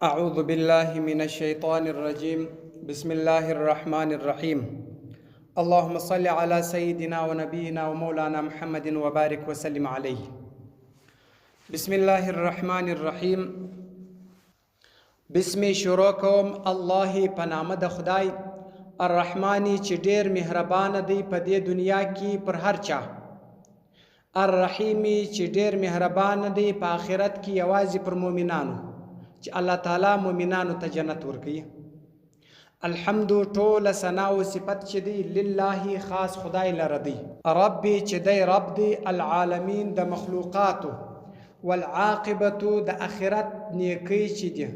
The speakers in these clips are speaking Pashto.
أعوذ بالله من الشيطان الرجيم بسم الله الرحمن الرحيم اللهم صل على سيدنا ونبينا ومولانا محمد وبارك وسلم عليه بسم الله الرحمن الرحيم بسم شروع کوم الله په نامه د خدای الرحمن چې ډیر مهربان دی په دې دنیا کې پر هر چا، الرحیم چې ډیر مهربان دی په آخرت کې یوازې پر مؤمنانو، چې الله تعالی مؤمنانو ته جنت ورکوي. الحمد ټوله ثنا او صفت چې دی لله خاص خدای لره دی، رب چې دی رب دی العالمین د مخلوقاتو، والعاقبة د اخرت نیکۍ چې دي،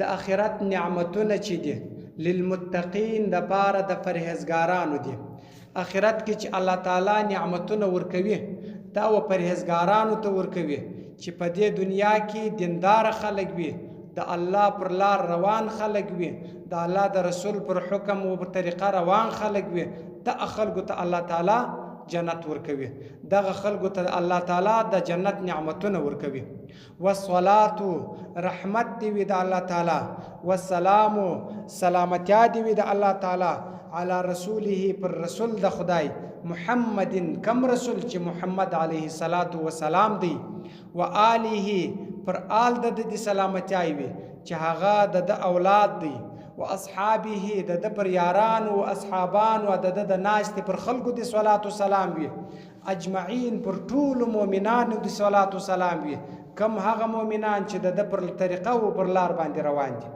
د اخرت نعمتونه چې دي، للمتقین د پاره د پرهیزګارانو دي. اخرت کې چې الله تعالی نعمتونه ورکوي دا و پرهیزګارانو ته ورکوي چې په دې دنیا کې دیندار خلک وي، د الله پر لار روان خلک وي، د الله د رسول پر حکم او پر طریقه روان خلک وي، دغه خلکو ته الله تعالی جنت ورکوي، دغه خلکو ته الله تعالی د جنت نعمتونه ورکوي. والصلاة رحمت دی وي د الله تعالی، والسلام سلامتیا دی وي د الله تعالی علی رسوله پر رسول د خدای محمد، کم رسول چې محمد علیه الصلاة والسلام دی، و آله پر آل د ده دې سلامتیا وي چې هغه د ده اولاد دی، و اصحابه د ده پر یارانو او اصحابانو د ده د ناستې پر خلکو دې صلات و سلام وي، اجمعین پر ټولو مؤمنانو دې صلات و سلام وي، کم هغه مؤمنان چې د ده پر طریقه او پر لار باندې روان دي.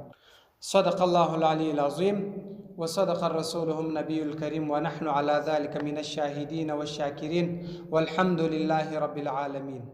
صدق الله العلي العظيم وصدق رسوله النبي الكريم ونحن على ذلك من الشاهدين والشاكرين والحمد لله رب العالمين.